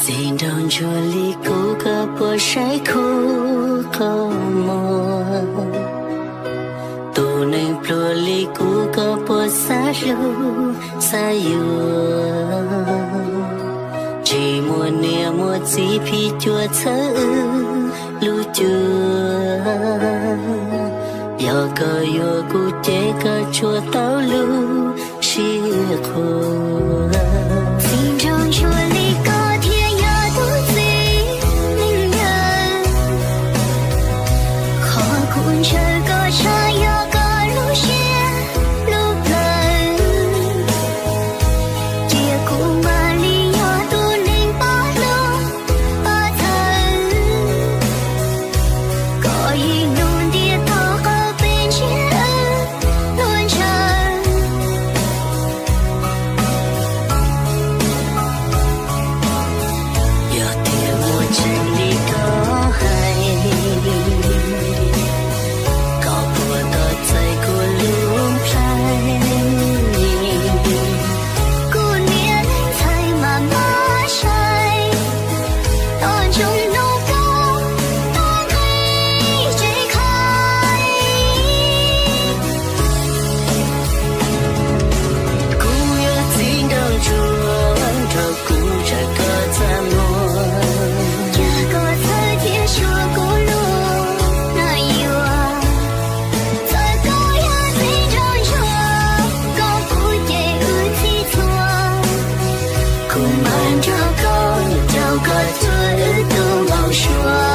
Txiv nraug ntsuag li kuv koj puas saib khuv qhov muag? Tus neeg pluag li kuv koj puas xav hlub xav yuav? Tsis muaj niam muaj txiv phim cuam txhawb wb lub cuab. Yog koj yuav kuv ces koj tsuas tau lub siab qhuas. Txiv nraug ntsuag li koj thiaj yog tus txiv neej yawg. Qhov kuv ntshaw koj tshaj yog koj lub siab lub plawv. Cia kuv mam li yog tus neeg pab hlub pab txhawb. Koj yeej nug ntiaj teb qhov peb ntsib luag ntshaw. Yog tias muaj tseeb li koj hais, koj puas tos txais kuv lub nplhaib? Kuv niam leej ntxhais mas mab sai, tos ntsoov nug koj tag nqi tsev khai. Kuv yog txiv nraug ntsuag, nrog kuv tsa koj txaj muag. Cas koj txawj thiab suav kuv lub nais yuav. Txawm koj yog txiv nraug ntsuag, koj puas cem wb txhij txhua? Kuv mam nrog koj caum koj cuab wb tug npau suav.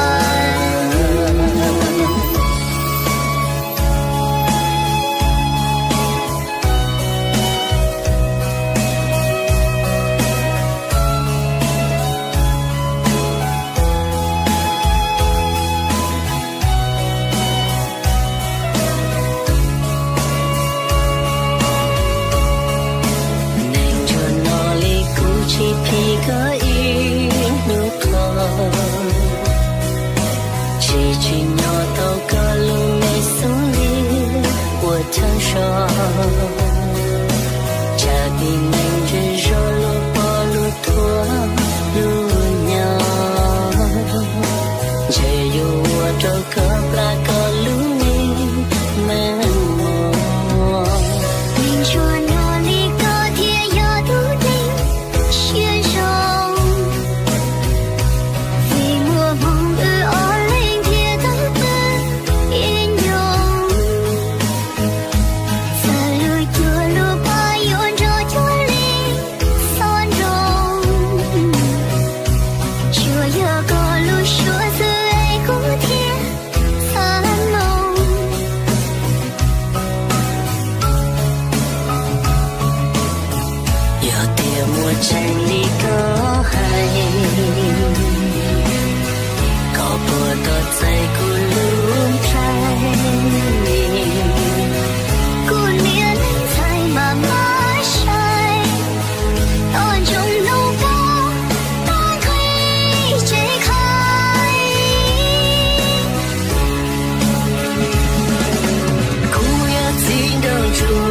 Neeg ntsuag no li kuv tsis phim koj ib hnub qho. Tsis tsim nyog tau koj lub me xub ntiag ua chaw so. Tsam tib neeg ntse zog luag pom luag thuam luag nyo. Ntshe yuav ua rau koj plam koj lub me muag. Neeg ntsuag no li koj thiaj yog tus neeg siab zoo. Vim muaj hmoo wb ob leeg thiaj tau pw ib ncoo. Txawm luag cuag luag pab yuav nrog cuag li xob nroo. Tsuas yog koj lub suab xwb es kuv thiaj xav mloog. Yog tias muaj tseeb li koj hais, koj puas tos txais kuv lub nplhaib? Kuv niam leej ntxhais mas mab sai, tos ntsoov nug koj tag nqi tsev khai. Kuv yog txiv nraug ntsuag,